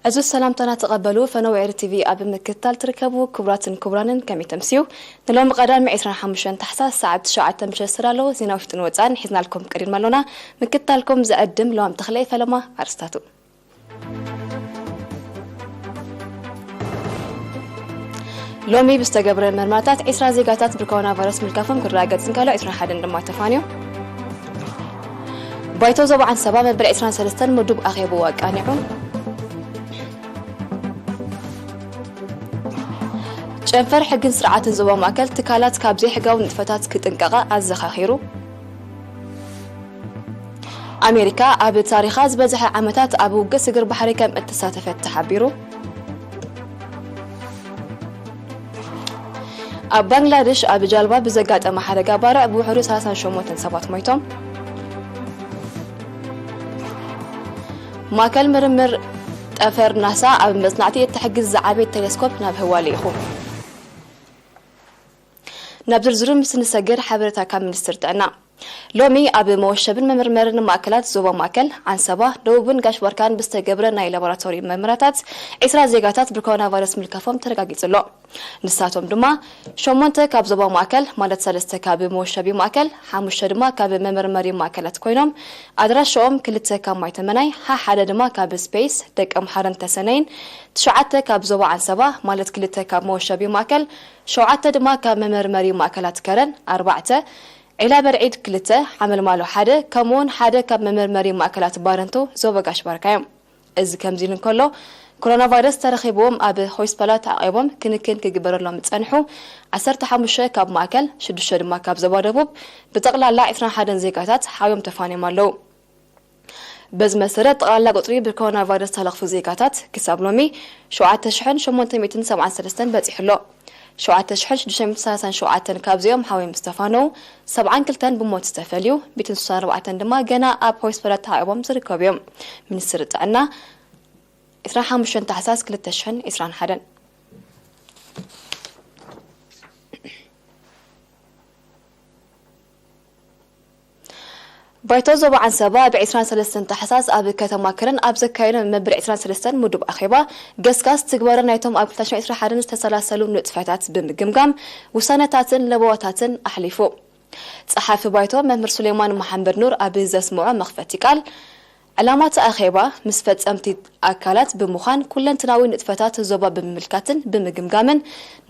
እዚ ሰላምታና ተቐበሉ። ፈነወ ኤሪ ቲቪ ኣብ ምክትታል ትርከቡ ክቡራትን ክቡራንን ከመይ ተምስዩ? ንሎሚ ቀዳሚ ዕስራን ሓሙሽተን ታሕሳስ ሰዓት ትሽዓተ ምሸት ስለ ኣለዎ ዜና ውሽጥን ወጻእን ሒዝናልኩም ቀሪብና ኣሎና። ምክትታልኩም ዝዕድም ለዋም ተኽለ ፈለማ። ኣርስታቱ። ሎሚ ብዝተገብረ መርመራታት ዒስራ ዜጋታት ብኮሮና ቫይረስ ምልካፎም ክረጋገጽ እንከሎ ዒስራን ሓደን ድማ ተፋንዮም። ባይቶ ዞባ ዓንሰባ መበል ዒስራን ሰለስተን ምዱብ ኣኼብኡ ኣቃኒዑ። ጨንፈር ሕግን ስርዓትን ዞባ ማእከል ትካላት ካብ ዘይሕጋዊ ንጥፈታት ክጥንቀቓ ኣዘኻኺሩ። ኣሜሪካ ኣብ ታሪኻ ዝበዝሐ ዓመታት ኣብ ውግእ ስግር ባሕሪ ከም እተሳተፈት ተሓቢሩ። ኣብ ባንግላደሽ ኣብ ጃልባ ብዘጋጠመ ሓደጋ ባርዕ ብውሕዱ ሰላሳን ሸሞንተን ሰባት ሞይቶም። ማእከል ምርምር ጠፈር ናሳ ኣብ መጽናዕቲ እትሕግዝ ዝዓበየት ቴሌስኮፕ ናብ ህዋ ልኢኹ። ናብ ዝርዝሩ ምስ ንሰግር ሓበሬታ ካብ ሚኒስትር ጥዕና። ሎሚ ኣብ መወሸብን መመርመርን ማእከላት ዞባ ማእከል፣ ዓንሰባ፣ ደቡብን ጋሽ ባርካን ብዝተገብረ ናይ ላቦራቶሪ መርመራታት ዒስራ ዜጋታት ብኮሮና ቫይረስ ምልካፎም ተረጋጊጹ ኣሎ። ንሳቶም ድማ ሸሞንተ ካብ ዞባ ማእከል፣ ማለት ሰለስተ ካብ መወሸቢ ማእከል፣ ሓሙሽተ ድማ ካብ መመርመሪ ማእከላት ኮይኖም ኣድራሻኦም ክልተ ካብ ማይተመናይ፣ ሓሓደ ድማ ካብ ስፔስ ደቀ ምሓረን ተሰነይን፣ ትሽዓተ ካብ ዞባ ዓንሰባ፣ ማለት ክልተ ካብ መወሸቢ ማእከል፣ ሸውዓተ ድማ ካብ መመርመሪ ማእከላት ከረን፣ ኣርባዕተ ዒላ በርዒድ፣ ክልተ ሓመልማሎ፣ ሓደ ከምኡውን ሓደ ካብ መመርመሪ ማእከላት ባረንቱ ዞባ ጋሽ ባርካ እዮም። እዚ ከምዚ ኢሉ እንከሎ፣ ኮሮና ቫይረስ ተረኺብዎም ኣብ ሆስፒታላት ተዓቒቦም ክንክን ክግበረሎም ዝጸንሑ ዓሰርተ ሓሙሽተ ካብ ማእከል፣ ሽዱሽተ ድማ ካብ ዞባ ደቡብ፣ ብጠቕላላ ዒስራን ሓደን ዜጋታት ሓውዮም ተፋንዮም ኣለዉ። በዚ መሰረት፣ ጠቕላላ ቁጽሪ ብኮሮና ቫይረስ ዝተለኽፉ ዜጋታት ክሳብ ሎሚ ሸውዓተ ሽሕን ሸሞንተ ሚእትን ሰብዓን ሰለስተን በጺሑ ኣሎ። ሸውዓተ ሽሕን ሽዱሽተ ሚእትን ሰላሳን ሸውዓተን ካብዚኦም ሓውዮም ዝተፋነዉ፣ ሰብዓን ክልተን ብሞት ዝተፈልዩ፣ ሚእትን ስሳን ኣርባዕተን ድማ ገና ኣብ ሆስፒታላት ተዓቒቦም ዝርከቡ እዮም። ሚኒስትሪ ጥዕና፣ ዕስራን ሓሙሽተን ታሕሳስ ክልተ ሽሕን ዕስራን ሓደን። ባይቶ ዞባ ዓንሰባ ኣብ ዕስራን ሰለስተን ታሕሳስ ኣብ ከተማ ከረን ኣብ ዘካየዶ መበል ዕስራን ሰለስተን ምዱብ ኣኼባ፣ ገስጋስ ትግበረ ናይቶም ኣብ ክልተ ሽሕን ዕስራን ሓደን ዝተሰላሰሉ ንጥፈታት ብምግምጋም ውሳነታትን ለበዋታትን ኣሕሊፉ። ጸሓፊ ባይቶ መምህር ሱሌማን መሓመድ ኑር ኣብ ዘስምዖ መኽፈቲ ቃል፣ ዕላማ እቲ ኣኼባ ምስ ፈጸምቲ ኣካላት ብምዃን ኩለንትናዊ ንጥፈታት ዞባ ብምምልካትን ብምግምጋምን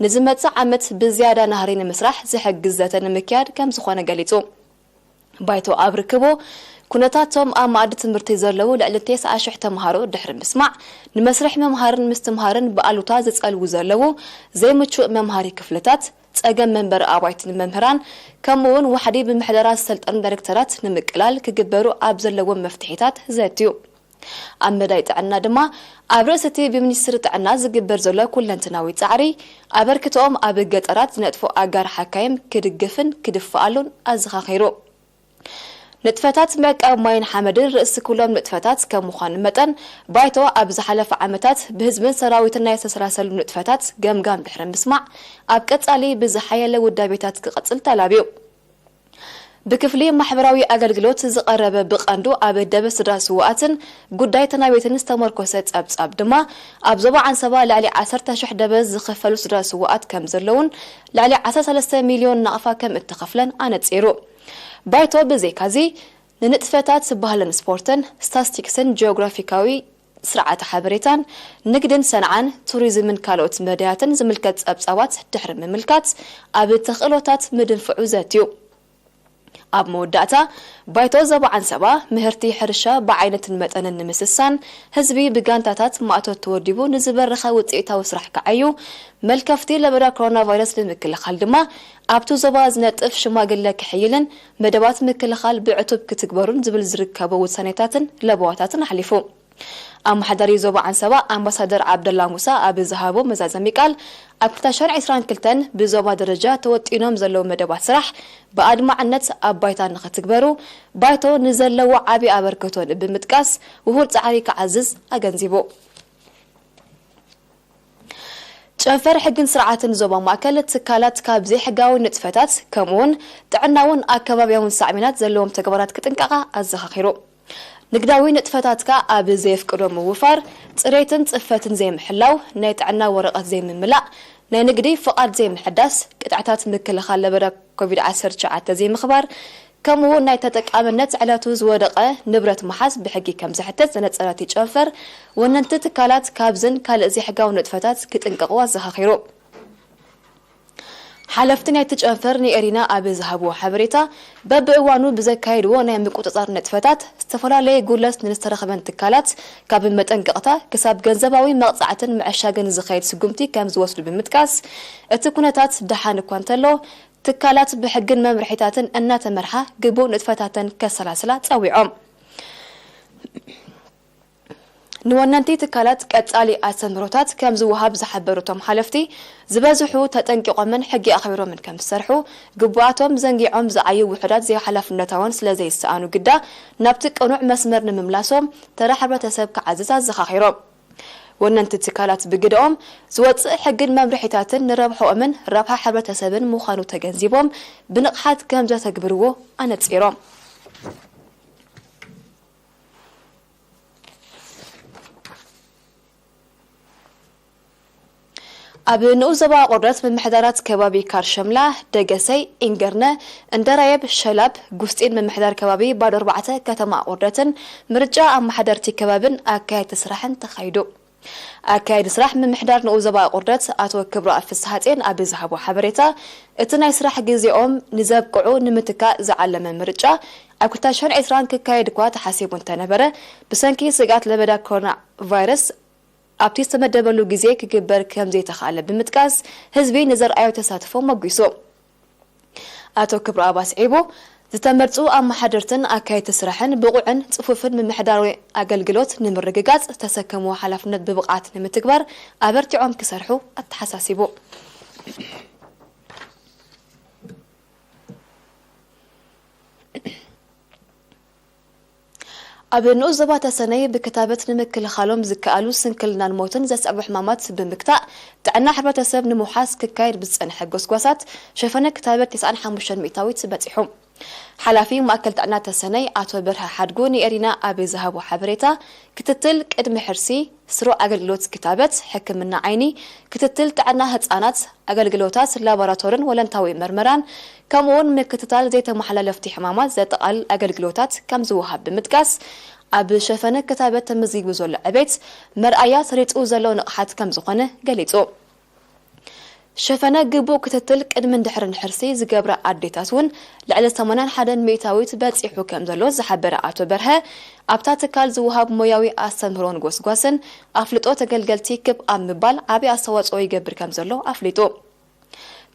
ንዝመጽእ ዓመት ብዝያዳ ናህሪ ንምስራሕ ዝሕግዝ ዘተ ንምክያድ ከም ዝኾነ ገሊጹ። ባይቶ ኣብ ርክቦ ኩነታቶም ኣብ መኣዲ ትምህርቲ ዘለዉ ልዕሊ ተስዓ ሽሕ ተምሃሮ ድሕሪ ምስማዕ፣ ንመስርሕ ምምሃርን ምስትምሃርን ብኣሉታ ዝጸልዉ ዘለዉ ዘይምቹእ መምሃሪ ክፍልታት፣ ጸገም መንበሪ ኣባይቲ ንመምህራን፣ ከምኡ እውን ዋሕዲ ብምሕደራ ዝሰልጠኑ ዳይሬክተራት ንምቅላል ክግበሩ ኣብ ዘለዎም መፍትሒታት ዘትዩ። ኣብ መዳይ ጥዕና ድማ፣ ኣብ ርእሲ እቲ ብሚኒስትሪ ጥዕና ዝግበር ዘሎ ኩለንትናዊ ጻዕሪ፣ ኣበርክቶኦም ኣብ ገጠራት ዝነጥፉ ኣጋር ሓካይም ክድግፍን ክድፍኣሉን ኣዘኻኺሩ። ንጥፈታት ምዕቃብ ማይን ሓመድን ርእሲ ኩሎም ንጥፈታት ከም ምዃኑ መጠን፣ ባይቶ ኣብ ዝሓለፈ ዓመታት ብህዝብን ሰራዊትን ናይ ዝተሰላሰሉ ንጥፈታት ገምጋም ድሕሪ ምስማዕ፣ ኣብ ቀጻሊ ብዝሓየለ ውዳቤታት ክቐጽል ተላብዩ። ብክፍሊ ማሕበራዊ ኣገልግሎት ዝቐረበ ብቐንዱ ኣብ ደበ ስድራ ስውኣትን ጉዳይ ተናቤትን ዝተመርኮሰ ጸብጻብ ድማ፣ ኣብ ዞባ ዓንሰባ ልዕሊ ዓሰርተ ሽሕ ደበ ዝኽፈሉ ስድራ ስውኣት ከም ዘለውን ልዕሊ ዓሰርተ ሰለስተ ሚልዮን ናቕፋ ከም እተኸፍለን ኣነጺሩ። ባይቶ ብዘይካዚ፣ ንንጥፈታት ባህልን ስፖርትን፣ ስታስቲክስን ጂኦግራፊካዊ ስርዓተ ሓበሬታን፣ ንግድን ሰንዓን፣ ቱሪዝምን ካልኦት መዳያትን ዝምልከት ጸብጻባት ድሕሪ ምምልካት፣ ኣብ ተኽእሎታት ምድንፍዑ ዘትዩ። ኣብ መወዳእታ፣ ባይቶ ዞባ ዓንሰባ ምህርቲ ሕርሻ ብዓይነትን መጠንን ንምስሳን፣ ህዝቢ ብጋንታታት ማእቶት ተወዲቡ ንዝበረኸ ውጽኢታዊ ስራሕ ክዓዩ፣ መልከፍቲ ለበዳ ኮሮና ቫይረስ ንምክልኻል ድማ፣ ኣብቲ ዞባ ዝነጥፍ ሽማግለ ክሕይልን መደባት ምክልኻል ብዕቱብ ክትግበሩን ዝብል ዝርከቦ ውሳኔታትን ለበዋታትን ኣሕሊፉ። ኣመሓዳሪ ዞባ ዓንሰባ ኣምባሳደር ዓብደላ ሙሳ ኣብ ዝሃቦ መዛዘሚ ቃል፣ ኣብ ክልተ ሽሕን ዕስራን ክልተን ብዞባ ደረጃ ተወጢኖም ዘለዉ መደባት ስራሕ ብኣድማዕነት ኣብ ባይታ ንኽትግበሩ፣ ባይቶ ንዘለዎ ዓቢ ኣበርክቶ ብምጥቃስ፣ ውሁድ ጻዕሪ ክዓዝዝ ኣገንዚቡ። ጨንፈር ሕግን ስርዓትን ዞባ ማእከል፣ ትካላት ካብ ዘይሕጋዊ ንጥፈታት፣ ከምኡውን ጥዕናውን ኣከባብያውን ሳዕቤናት ዘለዎም ተግባራት ክጥንቀቓ ኣዘኻኺሩ። ንግዳዊ ንጥፈታትካ ኣብ ዘየፍቅዶ ምውፋር፣ ጽሬትን ጽፈትን ዘይምሕላው፣ ናይ ጥዕና ወረቐት ዘይምምላእ፣ ናይ ንግዲ ፍቓድ ዘይምሕዳስ፣ ቅጥዕታት ምክልኻል ለበዳ ኮቪድ ዓሰርተ ትሽዓተ ዘይምኽባር፣ ከምኡ እውን ናይ ተጠቃምነት ዕለቱ ዝወደቐ ንብረት ምሓዝ ብሕጊ ከም ዘሕትት ዘነጸረ እቲ ጨንፈር፣ ወነንቲ ትካላት ካብዝን ካልእ ዘይሕጋዊ ንጥፈታት ክጥንቀቑ ኣዘኻኺሩ። ሓለፍቲ ናይቲ ጨንፈር ንኤሪና ኣብ ዝሃብዎ ሓበሬታ፣ በብእዋኑ ብዘካየድዎ ናይ ምቁጽጻር ንጥፈታት፣ ዝተፈላለየ ጉድለት ንዝተረኽበን ትካላት ካብ መጠንቀቕታ ክሳብ ገንዘባዊ መቕጻዕትን ምዕሻግን ዝኸይድ ስጉምቲ ከም ዝወስዱ ብምጥቃስ፣ እቲ ኩነታት ደሓን እኳ እንተሎ፣ ትካላት ብሕግን መምርሒታትን እናተመርሓ ግቡእ ንጥፈታተን ከሰላስላ ጸዊዖም። ንወነንቲ ትካላት ቀጻሊ ኣስተምህሮታት ከም ዝወሃብ ዝሓበሩ እቶም ሓለፍቲ፣ ዝበዝሑ ተጠንቂቖምን ሕጊ ኣኽቢሮምን ከም ዝሰርሑ፣ ግቡኣቶም ዘንጊዖም ዝዓዩ ውሑዳት ዘይሓላፍነታውን ስለ ዘይሰኣኑ ግዳ ናብቲ ቅኑዕ መስመር ንምምላሶም ተራ ሕብረተሰብ ክዓዝዝ ኣዘኻኺሮም። ወነንቲ ትካላት ብግደኦም፣ ዝወጽእ ሕግን መምርሒታትን ንረብሕኦምን ረብሓ ሕብረተሰብን ምዃኑ ተገንዚቦም ብንቕሓት ከም ዘተግብርዎ ኣነጺሮም። ኣብ ንኡስ ዞባ ኣቑርደት ምምሕዳራት ከባቢ ካርሸምላ፣ ደገሰይ፣ ኢንገርነ፣ እንደራየብ፣ ሸላብ፣ ጉስጢን ምምሕዳር ከባቢ ባዶ ኣርባዕተ ከተማ ኣቑርደትን ምርጫ ኣመሓደርቲ ከባብን ኣካየድቲ ስራሕን ተኻይዱ። ኣካየዲ ስራሕ ምምሕዳር ንኡስ ዞባ ኣቑርደት ኣቶ ክብረኣብ ፍስሃጼን ኣብ ዝሃቦ ሓበሬታ፣ እቲ ናይ ስራሕ ግዜኦም ንዘብቅዑ ንምትካእ ዝዓለመ ምርጫ ኣብ ክልተ ሽሕን ዕስራን ክካየድ እኳ ተሓሲቡ እንተነበረ፣ ብሰንኪ ስግኣት ለበዳ ኮሮና ቫይረስ ኣብቲ ዝተመደበሉ ግዜ ክግበር ከም ዘይተኻእለ ብምጥቃስ፣ ህዝቢ ንዘርኣዮ ተሳትፎ መጒሱ። ኣቶ ክብረኣብ ኣስዒቡ፣ ዝተመርጹ ኣመሓደርትን ኣካየድቲ ስራሕን ብቑዕን ጽፉፍን ምምሕዳራዊ ኣገልግሎት ንምርግጋጽ ዝተሰከምዎ ሓላፍነት ብብቕዓት ንምትግባር ኣበርቲዖም ክሰርሑ ኣተሓሳሲቡ። ኣብ ንኡስ ዞባ ተሰነይ ብክታበት ንምክልኻሎም ዝከኣሉ ስንክልናን ሞትን ዘስዕቡ ሕማማት ብምግታእ ጥዕና ሕብረተሰብ ንምውሓስ ክካየድ ብዝጸንሐ ጎስጓሳት ሸፈነ ክታበት ተስዓን ሓሙሽተን ሚእታዊት በጺሑ። ሓላፊ ማእከል ጥዕና ተሰነይ ኣቶ በርሀ ሓድጉ ንኤሪና ኣብ ዝሃቦ ሓበሬታ፣ ክትትል ቅድሚ ሕርሲ፣ ስሩዕ ኣገልግሎት ክታበት፣ ሕክምና ዓይኒ፣ ክትትል ጥዕና ህጻናት፣ ኣገልግሎታት ላቦራቶርን ወለንታዊ መርመራን፣ ከምኡውን ምክትታል ዘይተመሓላለፍቲ ሕማማት ዘጠቓልል ኣገልግሎታት ከም ዝወሃብ ብምጥቃስ፣ ኣብ ሸፈነ ክታበት ተመዝጊቡ ዘሎ ዕቤት መርኣያ ሰሪጹ ዘሎ ንቕሓት ከም ዝኾነ ገሊጹ። ሸፈነ ግቡእ ክትትል ቅድምን ድሕርን ሕርሲ ዝገብራ ኣዴታት እውን ልዕሊ ሰማንያን ሓደን ሚእታዊት በጺሑ ከም ዘሎ ዝሓበረ ኣቶ በርሀ፣ ኣብታ ትካል ዝወሃብ ሞያዊ ኣስተምህሮን ጎስጓስን ኣፍልጦ ተገልገልቲ ክብ ኣብ ምባል ዓቢ ኣስተዋጽኦ ይገብር ከም ዘሎ ኣፍሊጡ።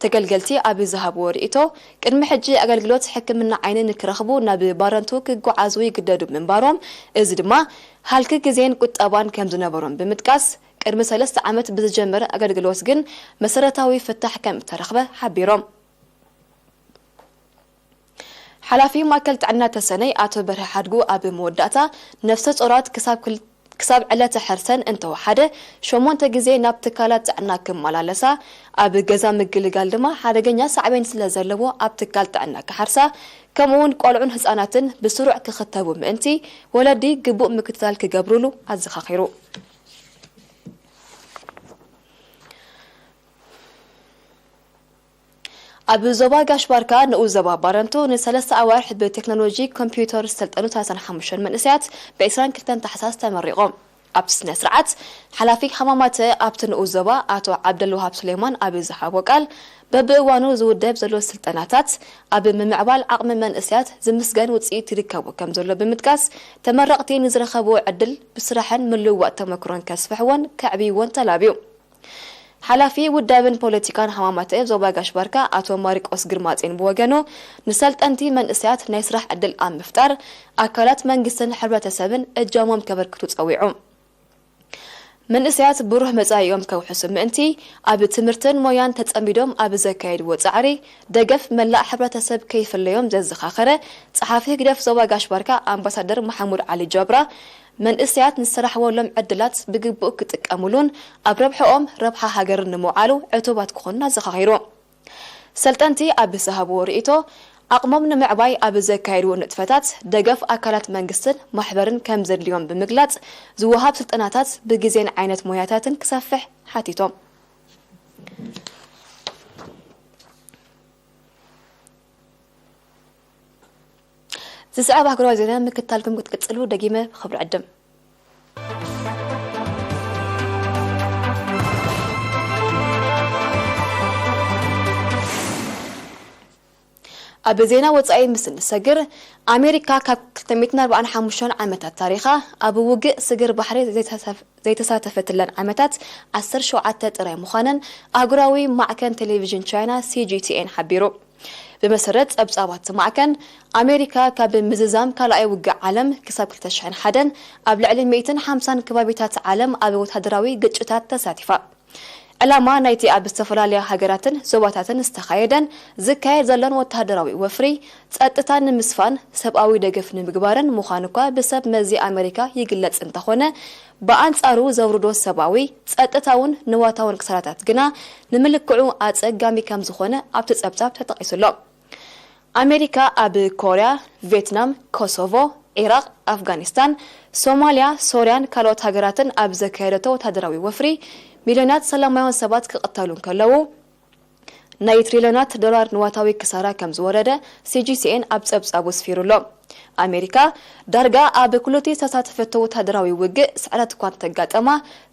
ተገልገልቲ ኣብ ዝሃብዎ ርእይቶ፣ ቅድሚ ሕጂ ኣገልግሎት ሕክምና ዓይኒ ንክረኽቡ ናብ ባረንቱ ክጓዓዙ ይግደዱ ምንባሮም፣ እዚ ድማ ሃልኪ ግዜን ቁጠባን ከም ዝነበሮም ብምጥቃስ፣ ቅድሚ ሰለስተ ዓመት ብዝጀመረ ኣገልግሎት ግን መሰረታዊ ፍታሕ ከም እተረኽበ ሓቢሮም። ሓላፊ ማእከል ጥዕና ተሰነይ ኣቶ በርሀ ሓድጉ ኣብ መወዳእታ፣ ነፍሰ ጾራት ክሳብ ክል-፣ ክሳብ ዕለተ ሕርሰን እንተወሓደ ሸሞንተ ግዜ ናብ ትካላት ጥዕና ክመላለሳ፣ ኣብ ገዛ ምግልጋል ድማ ሓደገኛ ሳዕቤን ስለ ዘለዎ ኣብ ትካል ጥዕና ክሓርሳ፣ ከምኡውን ቆልዑን ህጻናትን ብስሩዕ ክኽተቡ ምእንቲ ወለዲ ግቡእ ምክትታል ክገብሩሉ ኣዘኻኺሩ። ኣብ ዞባ ጋሽ ባርካ ንኡስ ዞባ ባረንቱ ንሰለስተ ኣዋርሕ ብቴክኖሎጂ ኮምፒውተር ዝሰልጠኑ ሰላሳን ሓሙሽተን መንእሰያት ብዕስራን ክልተን ታሕሳስ ተመሪቖም። ኣብቲ ስነ ስርዓት፣ ሓላፊ ሃማማተ ኣብቲ ንኡስ ዞባ ኣቶ ዓብደልውሃብ ሱሌማን ኣብ ዝሃቦ ቃል፣ በብእዋኑ ዝውደብ ዘሎ ስልጠናታት ኣብ ምምዕባል ዓቕሚ መንእሰያት ዝምስገን ውፅኢት ይርከቡ ከም ዘሎ ብምጥቃስ፣ ተመረቕቲ ንዝረኸብዎ ዕድል ብስራሕን ምልውዋጥ ተመክሮን ከስፍሕዎን ከዕብይዎን ተላብዩ። ሓላፊ ውዳብን ፖለቲካን ሃማማተ ዞባ ጋሽ ባርካ ኣቶ ማሪቆስ ግርማጼን ብወገኑ፣ ንሰልጠንቲ መንእሰያት ናይ ስራሕ ዕድል ኣብ ምፍጣር ኣካላት መንግስትን ሕብረተሰብን እጃሞም ከበርክቱ ጸዊዑ። መንእሰያት ብሩህ መጻኢኦም ከውሕሱ ምእንቲ፣ ኣብ ትምህርትን ሞያን ተጸሚዶም ኣብ ዘካየድዎ ጻዕሪ፣ ደገፍ መላእ ሕብረተሰብ ከይፍለዮም ዘዘኻኸረ ጸሓፊ ህግደፍ ዞባ ጋሽ ባርካ ኣምባሳደር መሓሙድ ዓሊ ጃብራ፣ መንእሰያት ንዝሰራሕወሎም ዕድላት ብግቡእ ክጥቀሙሉን ኣብ ረብሐኦም ረብሓ ሃገርን ንምውዓሉ ዕቱባት ክኾኑን ኣዘኻኺሩ። ሰልጠንቲ ኣብ ዝሃብዎ ርእይቶ፣ ዓቕሞም ንምዕባይ ኣብ ዘካየድዎ ንጥፈታት ደገፍ ኣካላት መንግስትን ማሕበርን ከም ዘድልዮም ብምግላጽ፣ ዝወሃብ ስልጠናታት ብግዜን ዓይነት ሞያታትን ክሰፍሕ ሓቲቶም። ዝስዕብ ኣህጉራዊ ዜና ምክትታልኩም ክትቅጽሉ ደጊመ ብኽብሪ ዕድም። ኣብ ዜና ወጻኢ ምስ እንሰግር፣ ኣሜሪካ ካብ ክልተ ሚእትን ኣርባዓን ሓሙሽተን ዓመታት ታሪኻ ኣብ ውግእ ስግር ባሕሪ ዘይተሳተፍ-፣ ዘይተሳተፈትለን ዓመታት ዓሰርተ ሸውዓተ ጥራይ ምዃነን ኣህጉራዊ ማዕከን ቴሌቪዥን ቻይና ሲ ጂ ቲ ኤን ሓቢሩ። ብመሰረት ጸብጻባት እቲ ማዕከን፣ ኣሜሪካ ካብ ምዝዛም ካልኣይ ውግእ ዓለም ክሳብ ክልተ ሽሕን ሓደን ኣብ ልዕሊ ሚእትን ሓምሳን ከባቢታት ዓለም ኣብ ወተሃደራዊ ግጭታት ተሳቲፋ። ዕላማ ናይቲ ኣብ ዝተፈላለያ ሃገራትን ዞባታትን ዝተኻየደን ዝካየድ ዘሎን ወተሃደራዊ ወፍሪ፣ ጸጥታ ንምስፋን ሰብኣዊ ደገፍ ንምግባርን ምዃኑ እኳ ብሰብ መዚ ኣሜሪካ ይግለጽ እንተኾነ፣ ብኣንጻሩ ዘውርዶ ሰብኣዊ፣ ጸጥታውን ንዋታውን ክሳራታት ግና ንምልክዑ ኣጸጋሚ ከም ዝኾነ ኣብቲ ጸብጻብ ተጠቒሱ ኣሎ። ኣሜሪካ ኣብ ኮርያ፣ ቬትናም፣ ኮሶቮ፣ ዒራቕ፣ ኣፍጋኒስታን፣ ሶማልያ፣ ሶርያን ካልኦት ሃገራትን ኣብ ዘካየደቶ ወታደራዊ ወፍሪ፣ ሚልዮናት ሰላማውያን ሰባት ክቕተሉ እንከለዉ፣ ናይ ትሪልዮናት ዶላር ንዋታዊ ክሳራ ከም ዝወረደ ሲ ጂ ሲ ኤን ኣብ ጸብጻቡ ስፊሩ ኣሎ። ኣሜሪካ ዳርጋ ኣብ ኩሉቲ ዝተሳተፈቶ ወታደራዊ ውግእ ስዕረት እኳ እንተጋጠማ፣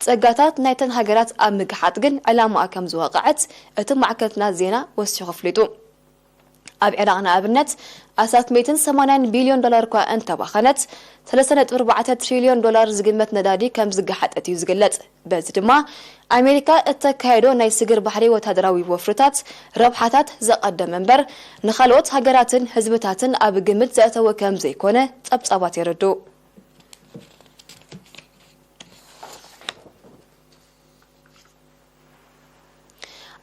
ጸጋታት ናይተን ሃገራት ኣብ ምግሓጥ ግን ዕላማኣ ከም ዝወቕዐት እቲ ማዕከን ትናት ዜና ወሲኹ ኣፍሊጡ። ኣብ ዒራቕ ንኣብነት ኣስታት ሚእትን ሰማንያን ቢልዮን ዶላር እኳ እንተባኸነት፣ ሰለስተ ነጥቢ ኣርባዕተ ትሪልዮን ዶላር ዝግመት ነዳዲ ከም ዝገሓጠት እዩ ዝግለጽ። በዚ ድማ ኣሜሪካ እተካየዶ ናይ ስግር ባሕሪ ወታደራዊ ወፍርታት ረብሓታት ዘቐደመ እምበር፣ ንኻልኦት ሃገራትን ህዝብታትን ኣብ ግምት ዘእተወ ከም ዘይኮነ ጸብጻባት የረድኡ።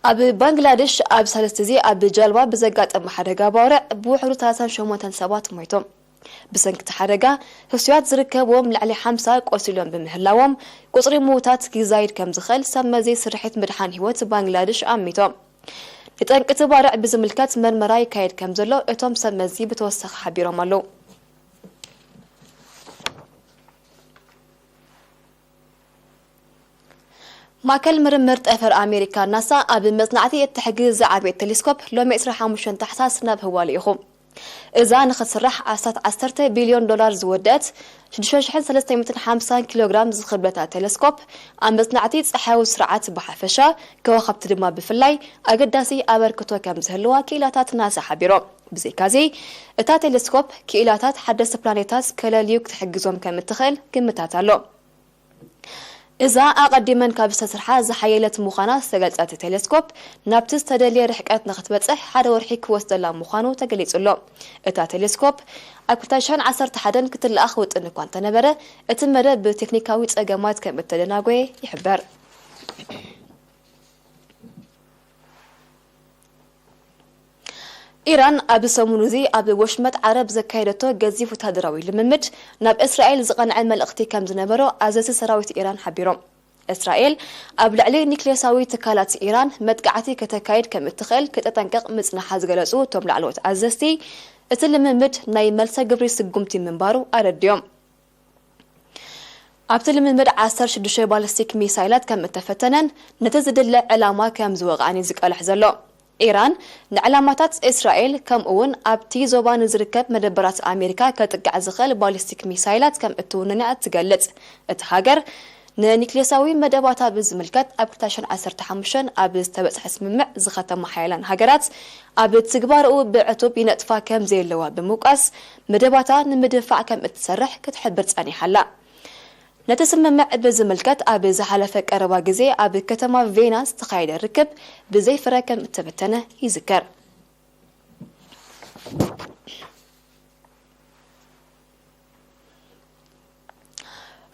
ኣብ ባንግላደሽ ኣብ ሳልስቲ እዚ ኣብ ጃልባ ብዘጋጠመ ሓደጋ ባውርዕ ብውሕዱ ሰላሳን ሸሞንተን ሰባት ሞይቶም። ብሰንኪ እቲ ሓደጋ ህሱያት ዝርከብዎም ልዕሊ ሓምሳ ቆሲሎም ብምህላዎም፣ ቁጽሪ ምዉታት ክዛይድ ከም ዝኽእል ሰብ መዚ ስርሒት ምድሓን ህይወት ባንግላደሽ ኣሚቶም። ንጠንቂ እቲ ባርዕ ብዝምልከት መርመራ ይካየድ ከም ዘሎ እቶም ሰብ መዚ ብተወሳኺ ሓቢሮም ኣለዉ። ማእከል ምርምር ጠፈር ኣሜሪካ ናሳ ኣብ መጽናዕቲ እትሕግዝ ዝዓበየት ቴሌስኮፕ ሎሚ ዕስራን ሓሙሽተን ታሕሳስ ናብ ህዋ ልኢኹ። እዛ ንኽትስራሕ ኣስታት ዓሰርተ ቢልዮን ዶላር ዝወደአት ሽዱሽተ ሽሕን ሰለስተ ሚእትን ሓምሳን ኪሎ ግራም ዝኽብደታ ቴሌስኮፕ ኣብ መጽናዕቲ ጸሓያዊ ስርዓት ብሓፈሻ፣ ከዋኽብቲ ድማ ብፍላይ ኣገዳሲ ኣበርክቶ ከም ዝህልዋ ክኢላታት ናሳ ሓቢሮም። ብዘይካዚ፣ እታ ቴሌስኮፕ ክኢላታት ሓደስቲ ፕላኔታት ከለልዩ ክትሕግዞም ከም እትኽእል ግምታት ኣሎ። እዛ ኣቐዲመን ካብ ዝተሰርሓ ዝሓየለት ምዃና ዝተገልጸት ቴሌስኮፕ፣ ናብቲ ዝተደልየ ርሕቀት ንኽትበጽሕ ሓደ ወርሒ ክወስደላ ምዃኑ ተገሊጹ ኣሎ። እታ ቴሌስኮፕ ኣብ ክልተ ሽሕን ዓሰርተ ሓደን ክትለኣኽ ውጥን እኳ እንተነበረ፣ እቲ መደብ ብቴክኒካዊ ጸገማት ከም እተደናጎየ ይሕበር። ኢራን ኣብ ሰሙን እዚ ኣብ ወሽመጥ ዓረብ ዘካየደቶ ገዚፍ ወታደራዊ ልምምድ፣ ናብ እስራኤል ዝቐንዐ መልእኽቲ ከም ዝነበሮ ኣዘዝቲ ሰራዊት ኢራን ሓቢሮም። እስራኤል ኣብ ልዕሊ ኒክሌሳዊ ትካላት ኢራን መጥቃዕቲ ከተካይድ ከም እትኽእል ክተጠንቅቕ ምጽናሓ ዝገለጹ እቶም ላዕለዎት ኣዘዝቲ፣ እቲ ልምምድ ናይ መልሰ ግብሪ ስጉምቲ ምንባሩ ኣረዲኦም። ኣብቲ ልምምድ ዓሰርተ ሽዱሽተ ባሊስቲክ ሚሳይላት ከም እተፈተነን ነቲ ዝድለ ዕላማ ከም ዝወቕዐን እዩ ዝቃላሕ ዘሎ። ኢራን ንዕላማታት እስራኤል፣ ከምኡ እውን ኣብቲ ዞባ ንዝርከብ መደበራት ኣሜሪካ ከጥቅዕ ዝኽእል ባሊስቲክ ሚሳይላት ከም እትውንን እያ እትገልጽ። እቲ ሃገር ንኒክሌሳዊ መደባታ ብዝምልከት ኣብ ክልተ ሽሕን ዓሰርተ ሓሙሽተን ኣብ ዝተበጽሐ ስምምዕ ዝኸተማ ሓያላን ሃገራት ኣብ ትግባረኡ ብዕቱብ ይነጥፋ ከም ዘየለዋ ብምውቃስ፣ መደባታ ንምድንፋዕ ከም እትሰርሕ ክትሕብር ጸኒሓ ኣላ። ነቲ ስምምዕ ብዝምልከት ኣብ ዝሓለፈ ቀረባ ግዜ ኣብ ከተማ ቬና ዝተኻየደ ርክብ ብዘይ ፍረ ከም እተበተነ ይዝከር።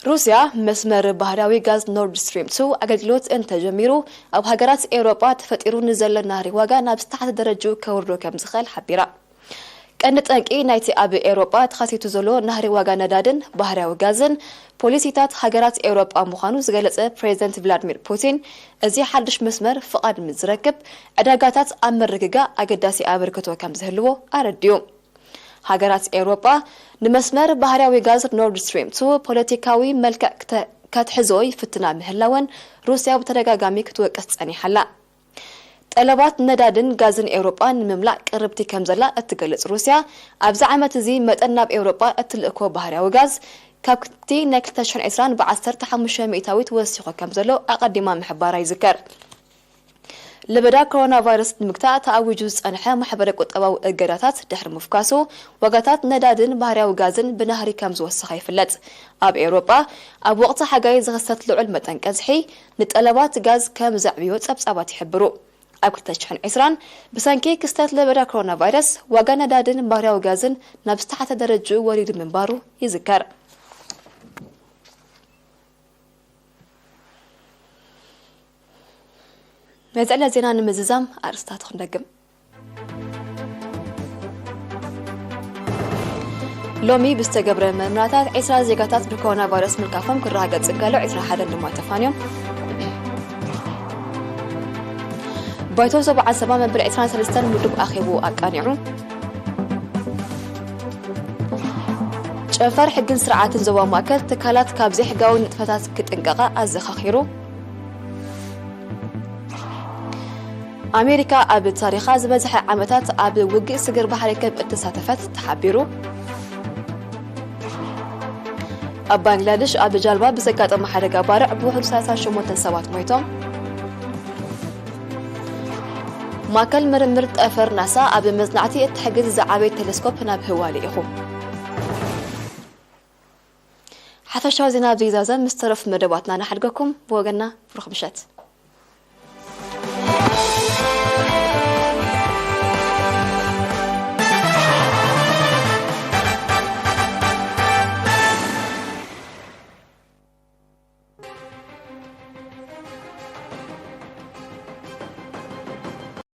ሩስያ መስመር ባህርያዊ ጋዝ ኖርድ ስትሪም ቱ ኣገልግሎት እንተጀሚሩ፣ ኣብ ሃገራት ኤውሮጳ ተፈጢሩ ንዘሎ ናህሪ ዋጋ ናብ ዝተሓተ ደረጅኡ ከውርዶ ከም ዝኽእል ሓቢራ። ቀንዲ ጠንቂ ናይቲ ኣብ ኤውሮጳ ተኸሲቱ ዘሎ ናህሪ ዋጋ ነዳድን ባህርያዊ ጋዝን ፖሊሲታት ሃገራት ኤውሮጳ ምዃኑ ዝገለጸ ፕሬዚደንት ቭላድሚር ፑቲን፣ እዚ ሓድሽ መስመር ፍቓድ ምስ ዝረክብ ዕዳጋታት ኣብ ምርግጋእ ኣገዳሲ ኣበርክቶ ከም ዝህልዎ ኣረዲኡ። ሃገራት ኤውሮጳ ንመስመር ባህርያዊ ጋዝ ኖርድ ስትሪም ቱ ፖለቲካዊ መልክዕ ክተ- ከትሕዝኦ ይፍትና ምህላወን ሩስያ ብተደጋጋሚ ክትወቅስ ጸኒሓ ኣላ። ጠለባት ነዳድን ጋዝን ኤውሮጳ ንምምላእ ቅርብቲ ከም ዘላ እትገልጽ ሩስያ፣ ኣብዚ ዓመት እዚ መጠን ናብ ኤውሮጳ እትልእኮ ባህርያዊ ጋዝ ካብቲ ናይ ክልተ ሽሕን ዕስራን ብ ዓሰርተ ሓሙሽተ ሚእታዊት ወሲኹ ከም ዘሎ ኣቐዲማ ምሕባራ ይዝከር። ለበዳ ኮሮና ቫይረስ ንምግታእ ተኣዊጁ ዝጸንሐ ማሕበረ ቁጠባዊ እገዳታት ድሕሪ ምፍካሱ፣ ዋጋታት ነዳድን ባህርያዊ ጋዝን ብናህሪ ከም ዝወሰኸ ይፍለጥ። ኣብ ኤውሮጳ ኣብ ወቕቲ ሓጋይ ዝኽሰት ልዑል መጠን ቀዝሒ ንጠለባት ጋዝ ከም ዘዕብዮ ጸብጻባት ይሕብሩ። ኣብ ክልተ ሽሕን ዕስራን ብሰንኪ ክስተት ለበዳ ኮሮና ቫይረስ ዋጋ ነዳድን ባህርያዊ ጋዝን ናብ ዝተሓተ ደረጅኡ ወሪዱ ምንባሩ ይዝከር። መፅዕለ ዜና ንምዝዛም ኣርእስታት ክንደግም። ሎሚ ብዝተገብረ ምርመራታት ዕስራ ዜጋታት ብኮሮና ቫይረስ ምልካፎም ክረጋገጽ እንከሎ ዕስራ ሓደን ድማ ተፋንዮም። ባይቶ ዞባ ዓሰባ መበል ዕስራን ሰለስተን ውድብ ኣኼቡ ኣቃኒዑ። ጨንፈር ሕግን ስርዓትን ዞባ ማእከል ትካላት ካብ ዘይሕጋዊ ንጥፈታት ክጥንቀቓ ኣዘኻኺሩ። ኣሜሪካ ኣብ ታሪኻ ዝበዝሐ ዓመታት ኣብ ውግእ ስግር ባሕሪ ከም እተሳተፈት ተሓቢሩ። ኣብ ባንግላደሽ ኣብ ጃልባ ብዘጋጠመ ሓደጋ ባርዕ ብውሕዱ ሰላሳ ሸሞንተ ሰባት ሞይቶም። ማእከል ምርምር ጠፈር ናሳ ኣብ መጽናዕቲ እትሕግዝ ዝዓበየት ቴሌስኮፕ ናብ ህዋ ልኢኹ። ሓፈሻዊ ዜና ኣብዚ ይዛዘም፣ ምስ ተረፉ መደባትና ንሓድገኩም። ብወገንና ብሩኽ ምሸት።